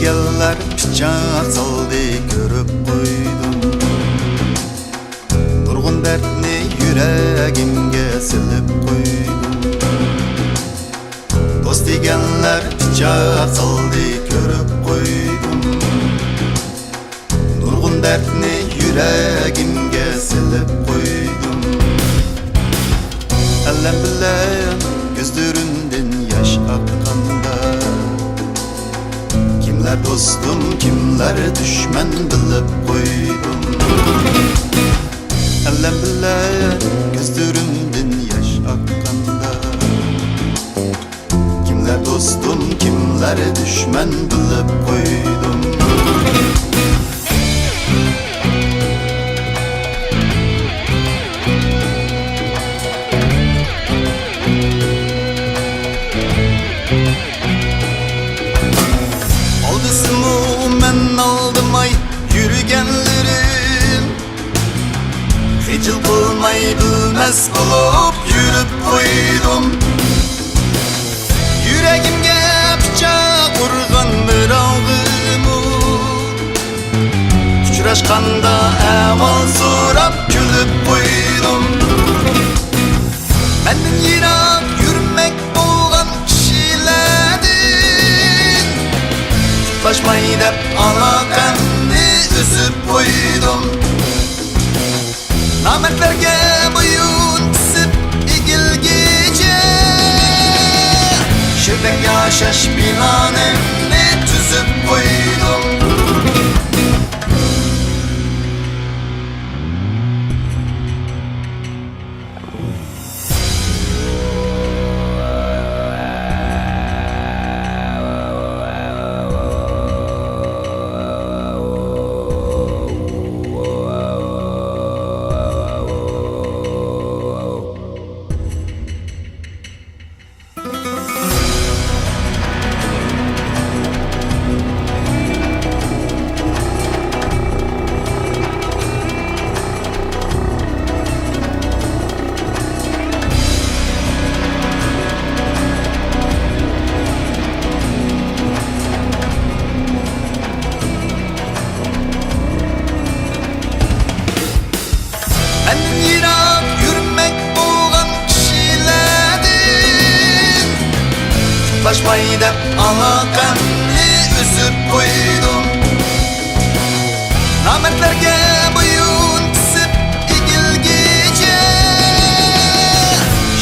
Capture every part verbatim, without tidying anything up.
دېگەنلەر پىچاق سالدى، كۆرۈپ قويدۇم. نۇرغۇن دەردنى يۈرەگىمگە سېلىپ قويدۇم. دوست دېگەنلەر پىچاق سالدى، كۆرۈپ قويدۇم. نۇرغۇن دەردنى يۈرەگىمگە سېلىپ قويدۇم. ئەلەم بىلەن كۆزلىرىمدىن ياش ئاققاندا، كىملەر دوستۇم، كىملەر دۈشمەن بىلىپ قويدۇم. ئەلەم بىلەن كۆزلىرىمدىن ياش ئاققاندا، كىملەر دوستۇم، كىملەر دۈشمەن بىلىپ قويدۇم. ئالدىسىمۇ مەن ئالدىماي يۈرگەنلىرىم، خىجىل قىلماي بىلمەس بولۇپ يۈرۈپ قويدۇم. يۈرەگىمگە پىچاق ئۇرغان بىراۋغىمۇ، ئۇچراشقاندا ئەھۋال سوراپ كۈلۈپ قويدۇم. مەندىن يىراق يۈرمەك بولغان كىشىلەردىن، قۇتلاشماي دەپ ئالاقەمنى ئۈزۈپ قويدۇم. نامەردلەرگە بويۇن قىسىپ ئېگىلگىچە، شىردەك ياشاش پىلانىمنى تۈزۈپ قويدۇم. مەندىن يىراق يۈرمەك بولغان كىشىلەردىن، قۇتلاشماي دەپ ئالاقەمنى ئۈزۈپ قويدۇم. نامەردلەرگە بويۇن قىسىپ ئېگىلگىچە،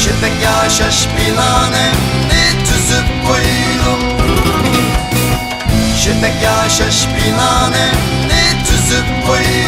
شىردەك ياشاش پىلانىمنى تۈزۈپ قويدۇم. شىردەك ياشاش پىلانىمنى تۈزۈپ قويدۇم.